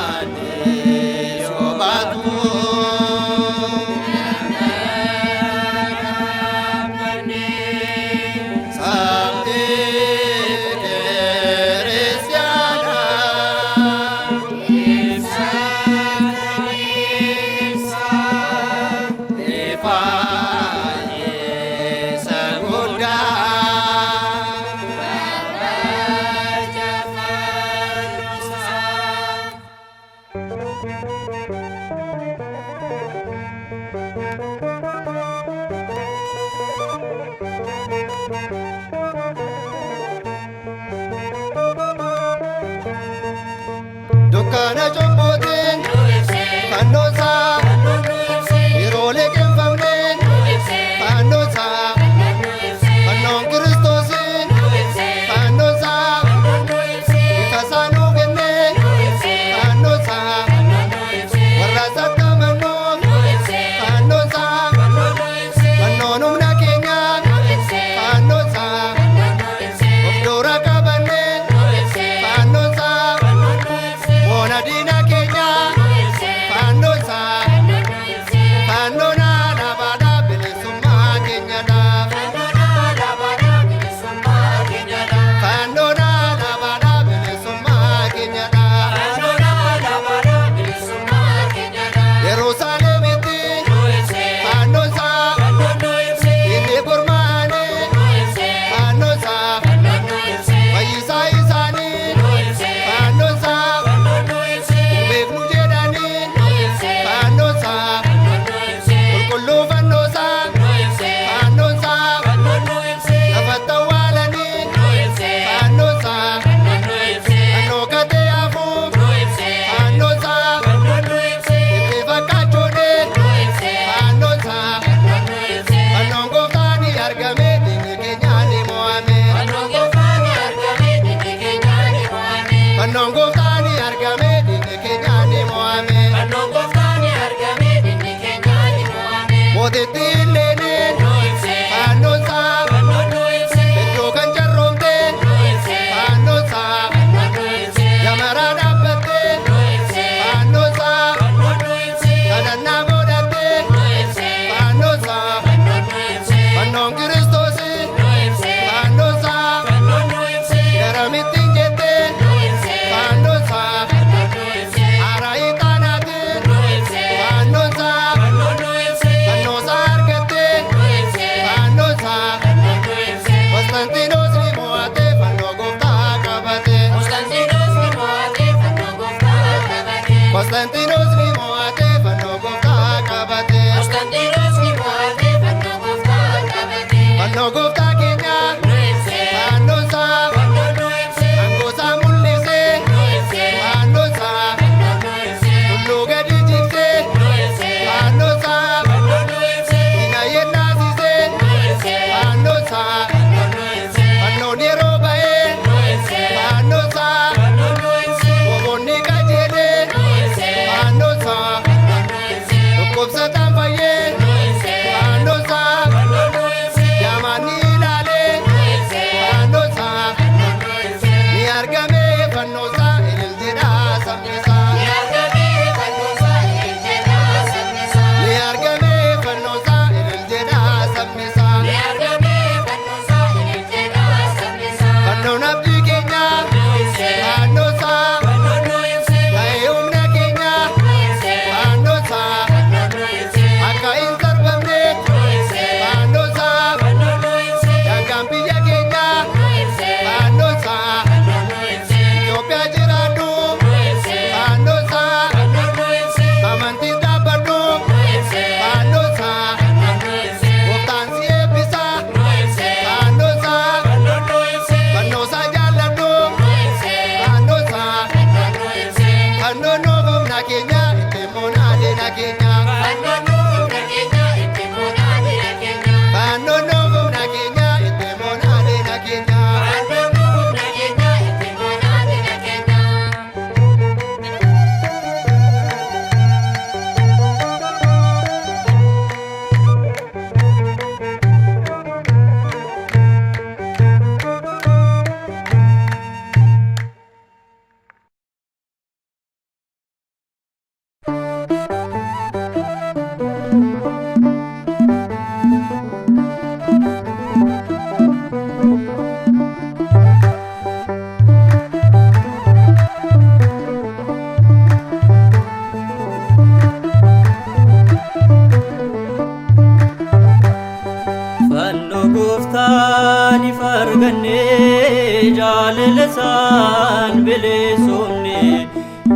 Baanee sobaatu. Sabni kiristaanaa ifaayisa guddaa. Dukkana cubbuutiin fannoosaa yeroo liqinfamneen fannoosaa fannoon kiristoosiin fannoosaa ifa isaa nuu kennee fannoosaa warra sattamannuuf fannoosaa fannoon humna keenyaa fannoosaa of dura qabannee fannoosaa moona diina keenyaa fannoosaa fannoon alaabaadhaa bilisummaa keenyadhaa fannoon alaabaadhaa bilisummaa keenyadhaa Yerusaalemitti fannoosaa inni gurmaa'anii fannoosaa fayyisaa isaanii fannoosaa beeknu jedhanii fannoosaa qulqulluu fannoosaa fannoosaa lafatti awwaalanii fannoosaa fannoo katee hafuu fannoosaa itti fakkaachuudhee fannoosaa fannoon gooftaan argame diinni keenyaa ni mo'ame fannoon gooftaan argame diinni keenyaa ni mo'ame mootitti illeeneen fannoosaa iddoo kan carroomte fannoosaa yamaraa dhaabbatte fannoosaa kadhannaa godhatte fannoosaa fannoon kiristoosii fannoosaa garamitti jette fannoosaa haaraa ixaanaatiin fannoosaa fannoosaa argatte fannoosaa Konstantinos ni mo'ate fannoo gooftaa qabate Konstantinos ni mo'ate fannoo gooftaa qabate fannoo gooftaa keenya fannoosaa aangoosaa mul'isee fannoosaa tulluu gadi jigsee fannoosaa diina yennaasisee fannoosaa fannoon yeroo ba'ee fannoosaa boboonni qajeelee fannoosaa dhukkubsataan fayyee fannoosaa jaamaan ni ilaalee fannoosaa ni argame fannoosaa ilil jedhaa sabnisaa ni argame fannoosaa ilil jedhaa sabnisaa fannoon abdii keenyaa fannoosaa ta'ee humna keenyaa fannoosaa akka hin sarbamne fannoosaa daangaan biyya keenyaa fannoosaa Itoophiyaa jiraadhu.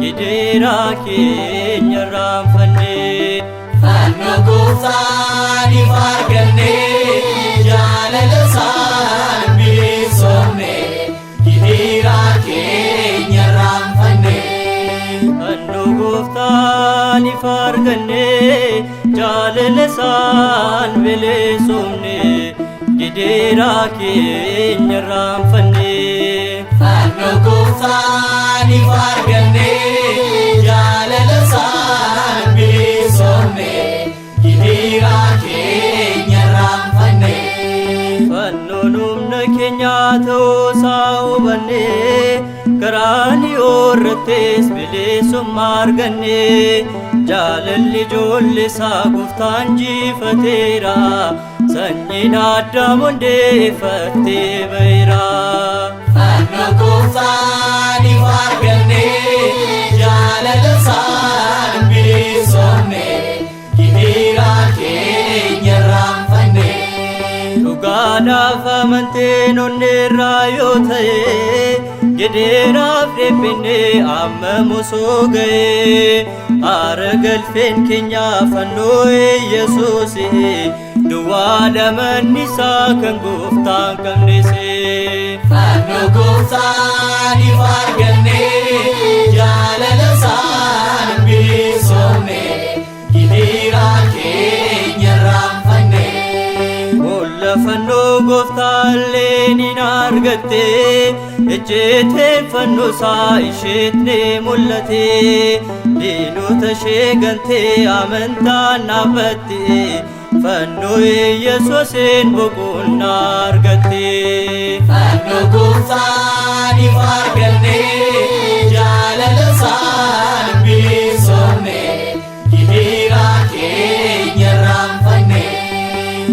Gidiraa keenya irraanfanne. Fannoo gooftaan ifa arganne, jaalala isaan bilisoomne, gidiraa keenya irraanfanne. Fannoo gooftaan ifa arganne, jaalala isaan bilisoomne, gidiraa keenya irraanfanne. Fannoo gooftaan ifa arganne, jaalala isaan bilisoomne, gidiraa keenya irraanfanne. Fannoon humna keenyaa ta'uusaa hubanne, karaa irrattis bilisummaa arganne. Jaalalli ijoollee isaa gooftaan jifateera, sanyiin Addaam hundeeffattee ba'eera. Fannoo gooftaan ifa arganne, jaalala isaan bilisoomne, gidiraa keenya irraanfanne. Dhugaadhaaf amanteen onneerraa yoo ta'e, gidiiraaf dhiphinnee amma osoo ga'e, haara galfeen keenya fannoo Yesuus, duwwaa dhamanni isaa kan gooftaan qabnese. Fannoo gooftaan ifa arganne, jaalala isaan bilisoomne, gidiraa keenya irraanfanne. Boolla fannoo gooftaallee ni argatte, ejjeeteen fannoo isaa isheet ni mul'ate, diinota ishee gantee amantaan dhaabbatte, fannoo Yesuusiin boqonnaa argatte. Fannoo gooftaan ifa arganne, jaalala isaan bilisoomne, gidiraa keenya irraanfanne.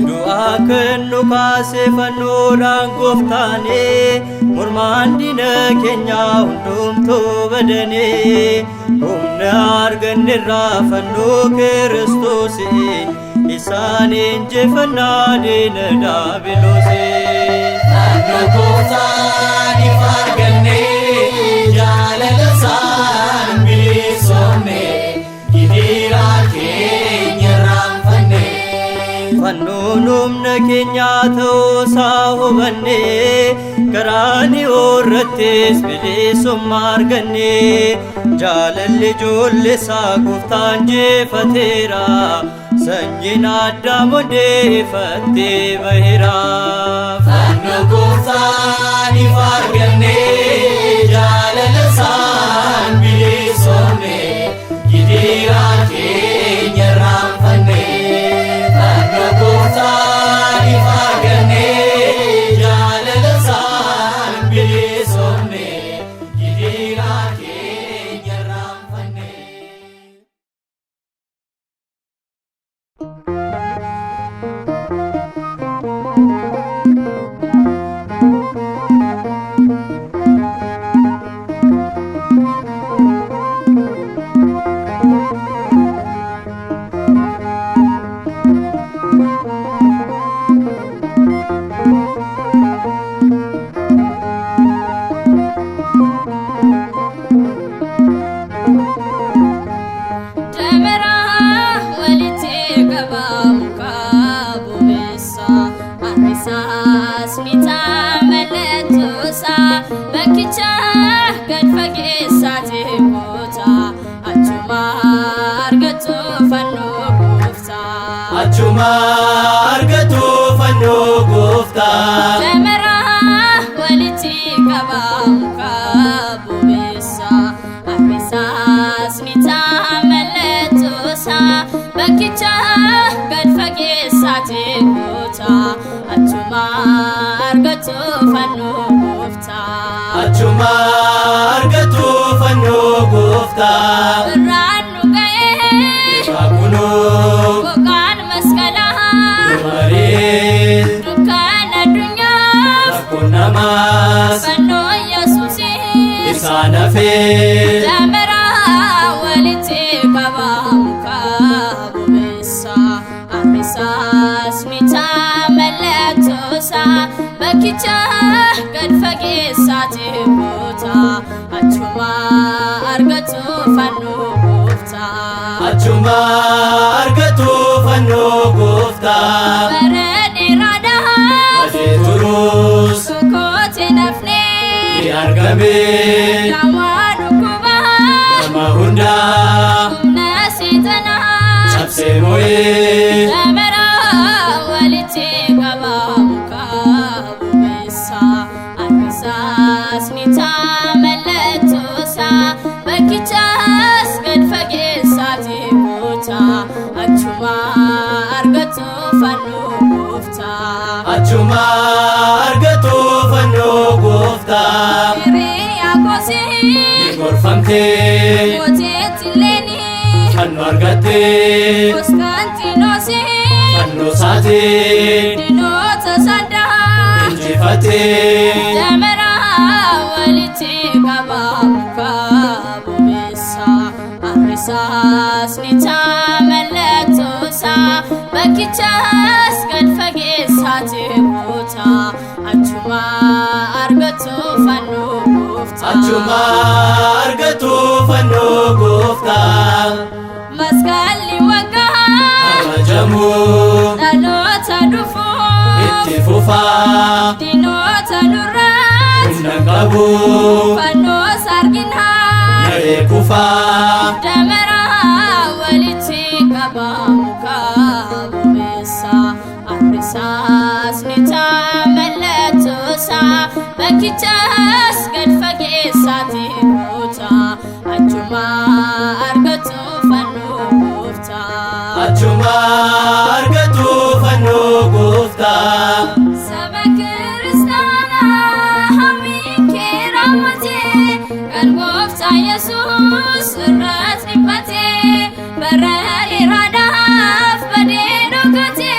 Du'aa kan nu kaase fannoodhaan gooftaane, mormaan diina keenyaa hundumtuu badane, humna argannerraa fannoo Kiristoosiin, isaan injifannaa diina daabiloosiin. Fannoo gooftaan ifa arganne, jaalala isaan bilisoomne, gidiraa keenya irraanfanne. Fannoon humna keenyaa ta'uusaa hubanne, karaa irrattis bilisummaa arganne, jaalalli ijoollee isaa gooftaan jeefateera, sanyiin Addaam hundeeffattee baheera. Fannoo gooftaan ifa arganne, jaalala isaan bilisoomne, gidiraa keenya irraanfanne. Fannoo gooftaan ifa arganne, jaalala isaan bilisoomne, gidiraa keenya irraanfanne. Dameraa walitti qabaa mukaa bobeessa, harrisaas ni ta'a mallattoosaa, bakkicha gad fageessaati goota, achuma argatu fannoo gooftaa. Achuma argatu fannoo gooftaa. Dameraa walitti qabaa mukaa bobeessa, harrisaas ni ta'a mallattoosaa, bakkicha gad fageessaati goota, achuma argatu fannoo gooftaa. Achuma argatu fannoo gooftaa. Birraan nu ga'ee Waaqunoo gogaan masqalaa maree dukkaan addunyaaf rakkoon namaas fannoo Yesuusii isaan hafee. Dameraa walitti qabaa mukaa bobeessa, harrisaas ni ta'a mallattoosaa, bakkicha gad fageessaati goota, achuma Achuma argatu fannoo gooftaa. Bara dheeraadhaaf Badee turus tokkotti nafne ni argame. Dawaa dhukkubaa Nama hundaa humna seexanaa cabsee mo'ee. Dameraa walitti qabaa muka bobeessa Annisaas ni ta'a mallattoosaa bakkichaas gad fageessaati goota achuma argatu fannoo gooftaa. Achuma argatu fannoo gooftaa. Hiriyaa koosii Ni gorfamtee mootiitti leenii fannoo argattee Konstaantiinoosii fannoo isaatiin diinota saddaa. injifattee. Dameraa walitti qabaa muka bobeessa Annisaas ni ta'a mallattoosaa bakkichaas gad fageessaati goota achuma argatu fannoo gooftaa. Achuma argatu fannoo gooftaa. Masqalli waggaa Kabajamu dhaloota dhufuuf itti fufaa. diinota durraas Humna qabu fannoos arginaa. naree kufaa. Dameraa walitti qabaa muka bobeessa Annisaas ni ta'a mallattoosaa bakkichaas gad fageessaati goota achuma argatu fannoo gooftaa. Achuma argatu fannoo gooftaa. Saba kiristaanaa hawwiin kee raawwate kan gooftaa Yesuus irratti dhiphate bara dheeraadhaaf badee dhokate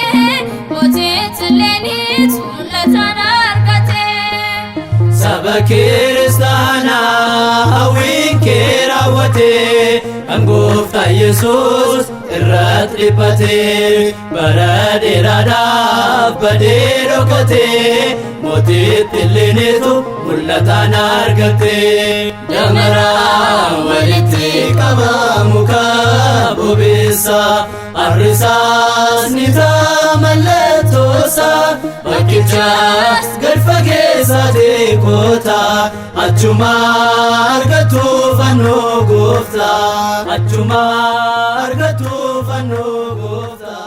mootichi Illeeniit mul'atan argate. Saba kiristaanaa hawwiin kee raawwate kan gooftaa Yesuus irratti dhiphate bara dheeraadhaaf badee dhokate mootitti Illeeniitu mul'atan argate. Dameraa walitti qabaa muka bobeessa Annisaas ni ta'a mallattoosaa bakkichaas gad fageessaati goota achuma argatu fannoo gooftaa achuma argatu fannoo gooftaa.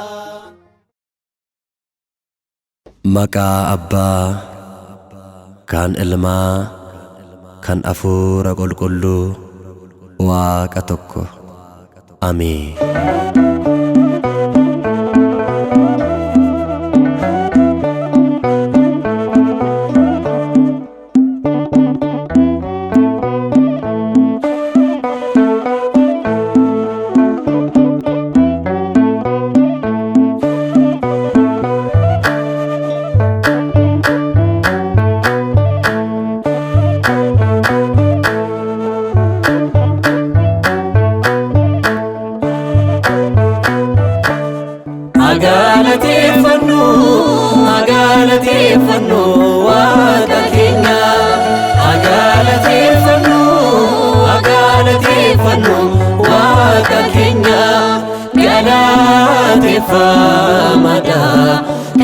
Maqaa Abbaa kan Ilmaa kan Hafuura Qulqulluu Waaqa tokko. Ameen. Agalateeffannu, agalateeffannu Waaqa keenya. Agalateeffannu, agalateeffannu Waaqa keenya. Galateeffamaadha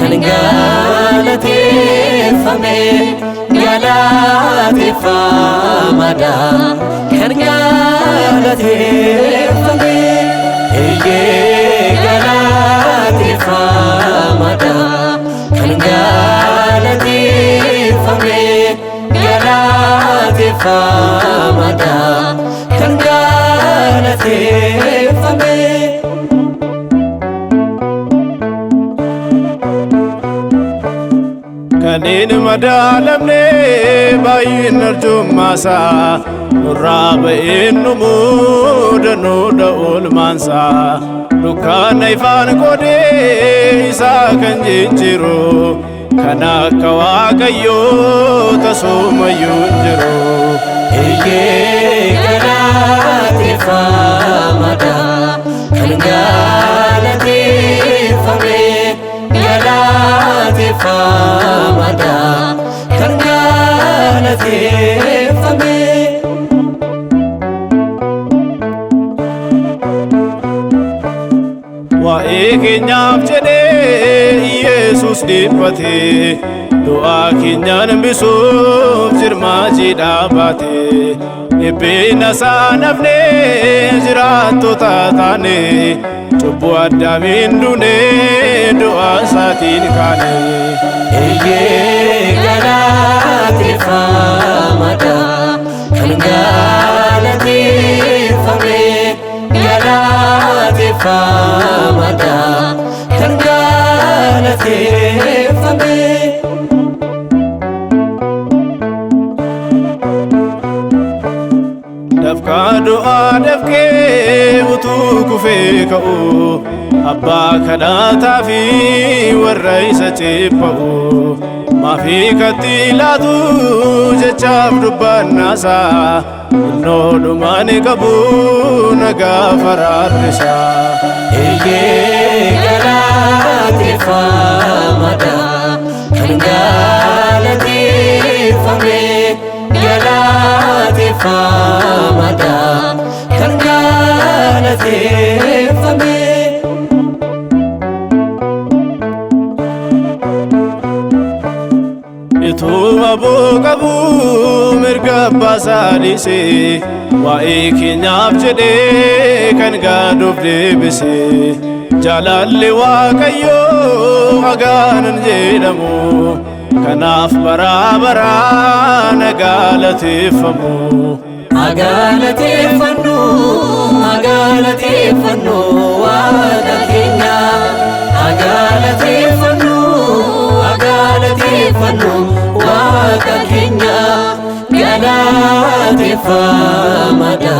kan galateeffame. Galateeffamaadha kan galateeffame. Eeyyee galateeffamaadha kan galateeffame. Galateeffamaadha kan galateeffame. Kan hin madaalamne baay'een arjummaasaa nurraa ba'een dhumuu danuudha oolmaansaa dukkaana ifaan godhee isaa kan jijjiiru kan akka Waaqayyoo tasumayyuu hin jiru. Eeyyee galateeffamaadha kan galateeffame. Galateeffamaadha kan galateeffame. Waa'ee keenyaaf jedhee Yesuus dhiphate, du'aa keenyaan hambisuuf jirmaa jiidhaa baate. Dhiphina isaa nafnee jiraattota taane, cubbuu addaamiin duune, du'a isaatiin kaane. Eeyyee galateeffamaadha kan galateeffame, galateeffamaadha kan galateeffame. Dafqaa du'aa dafqee utuu kufee ka'u, abbaa kadhataa fi warra isa ceepha'u. Maafii katti laatu jechaaf dubbannaasaa, innoo dhumaan qabu nagaa faraarrisaa. Eeyyee galateeffamaadha kan galateeffame, galateeffamaadha kan galateeffame. Ituma aboo qabu mirga abbaa isaa dhiise, waa'ee keenyaaf jedhee kan gaaduuf deebise. Jaalalli Waaqayyoo hagaanan jedhamu, kanaaf baraa baraan galateeffamu. Agalateeffannu, agalateeffannu Waaqa keenya. Agalateeffannu, agalateeffannu Waaqa keenya. Galateeffamaadha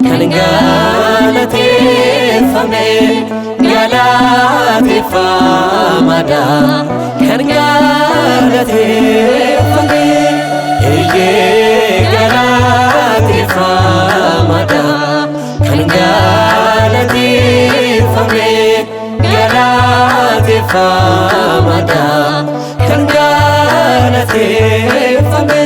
kan galateeffame, galateeffamaadha kan galateeffame. Eeyyee galateeffamaadha kan galateeffame, galateeffamaadha kan galateeffame.